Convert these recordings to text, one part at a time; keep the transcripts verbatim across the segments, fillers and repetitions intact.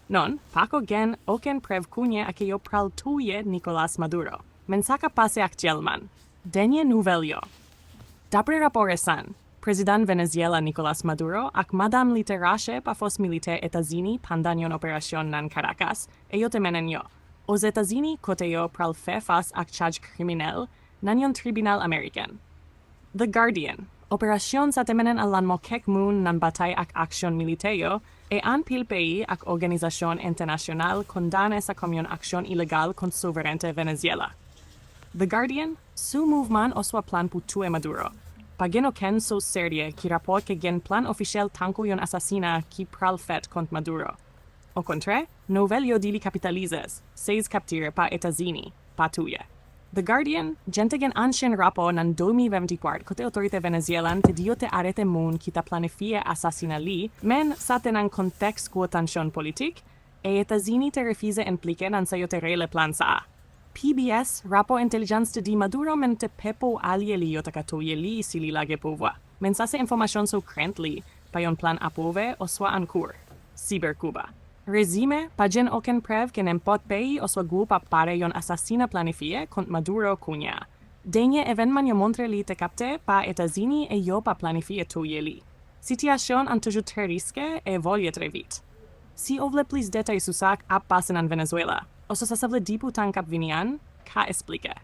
Non, pako gen okenn prèv kounye a ke yo pral touye Nicolas Maduro. Men sa k ap pase aktyèlman. Dènye nouvèl yo. Dapre rapò resan, Prezidan Venezyela Nicolas Maduro ak madanm li te rache pa fòs militè Etazini pandan yon operasyon nan Caracas, e yo te mennen yo Ozetazini, kote yo pral fè fas ak chaj kriminèl nan yon tribinal ameriken. The Guardian. Operasyon sa te mennen al lanmò kèk moun nan batay ak aksyon militè yo, e anpil peyi ak òganizasyon entènasyonal kondane sa kòm yon aksyon ilegal kont souverènte Venezyela. The Guardian. Sou mouvman oswa plan pou touye Maduro, pa gen okenn sous serye ki rapòte ke gen plan ofisyèl tankou yon asasina ki pral fèt kont Maduro. Okontrè, nouvèl yo di li kapitalize, sèz kaptire pa Etazini, pa touye. The Guardian. Jan te gen ansyen rapò nan de mil vennkat kote otorite venezyelan te di yo te arete moun ki ta planifye asasina li, men sa te nan kontèks gwo tansyon politik, e Etazini te refize enplike nan sa yo te rele plan sa a. P B S, rapò entèlijans te di Maduro menm te pè pou alye li yo ta ka touye li si li lage pouvwa. Men sa se enfòmasyon sou krent li pa yon plan apwouve oswa an kou. Cyber Cuba. Rezime, pa gen okenn prèv ke nenpòt peyi oswa gwoup ap pare yon asasina planifye kont Maduro kounye a. Dènye evènman yo montre li te kapte pa Etazini e yo pa planifye touye li. Sitiyasyon an toujou trè riske e volye trè vit. Si w vle plis detay sou sa k ap pase nan Venezuela, oswa sa sa vle di pou tan k ap vini an, ka esplike.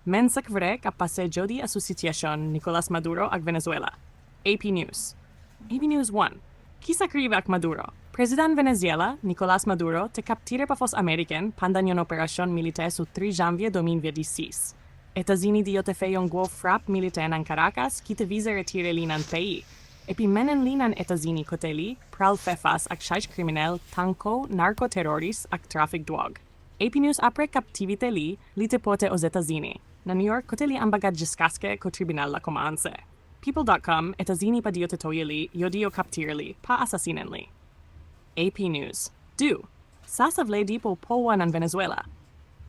Men sa k vre k ap pase jodi a sou sitiyasyon Nicolas Maduro ak Venezuela. A P News. A P News One. Kisa k rive ak Maduro? Prezidan Venezyela, Nicolas Maduro, te kaptire pa fòs ameriken pandan yon operasyon militè sou treize janvye de mil vennsis. Etazini di yo te fè yon gwo frap militè nan Caracas ki te vize retire li nan peyi, epi mennen li nan Etazini kote li pral fè fas ak chaj kriminèl tankou narkoteroris ak trafik dwòg. A P News. Apre kaptivite li, li te pote Ozetazini, nan New York kote li anba gad jiskaske kou tribinal la kòmanse. People dot com. Etazini pa di yo te touye li, yo di yo kaptire li, pa asasinen li. A P News. Two. Sa sa vle di pou pouvwa nan Venezuela?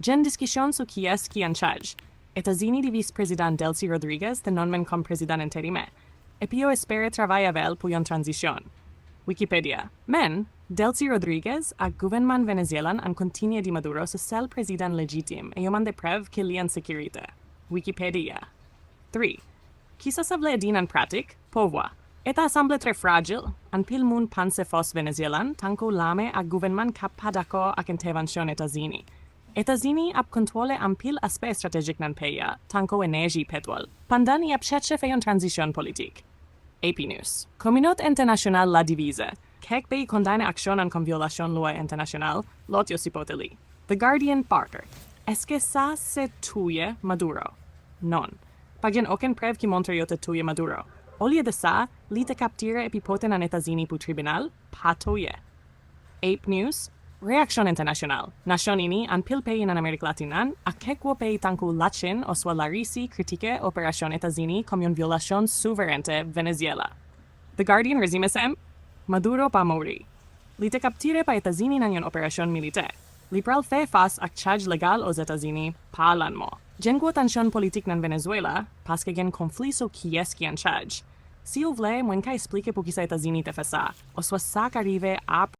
Gen diskisyon sou kiyès ki an chaj. Etazini di Vis Prezidan Delcy Rodriguez te nonmen kòm prezidan enterimè, epi yo espere travay avè l pou yon tranzisyon. Wikipedia. Men, Delcy Rodriguez ak gouvènman venezyelan an kontinye di Maduro se sèl prezidan lejitim e yo mande prèv ke li an sekirite. Wikipedia. Three. Kisa sa vle di nan pratik? Pouvwa. Eta a sanble trè frajil. Anpil moun panse fòs venezyelan, tankou lame ak gouvènman, ka pa dakò ak entèvansyon Etazini. Etazini ap kontwole anpil aspè estratejik nan peyi a, tankou enèji, petwòl, pandan y ap chèche fè yon tranzisyon politik. A P News. Kominote entènasyonal la divize. Kèk peyi kondane aksyon an kòm vyolasyon lwa entènasyonal, lòt yo sipòte li. The Guardian. Parker. Èske sa se touye Maduro? Non. Pa gen okenn prèv ki montre yo te touye Maduro. Olye de sa, li te kaptire epi pote nan Etazini pou tribinal, pa touye. A P News. Reyaksyon entènasyonal. Nasyon Ini, anpil peyi nan Amerik Latin an, ak kèk gwo peyi tankou Lachin oswa Larisi kritike operasyon Etazini kòm yon vyolasyon souverènte Venezyela. The Guardian rezime se, Maduro pa mouri. Li te kaptire pa Etazini nan yon operasyon militè. Li pral fè fas ak chaj legal Ozetazini, pa lanmò. Gen gwo tansyon politik nan Venezuela, paske gen konfli sou kiyès ki an chaj. Si w vle, mwen ka esplike poukisa Etazini te fè sa, oswa sa ka rive apre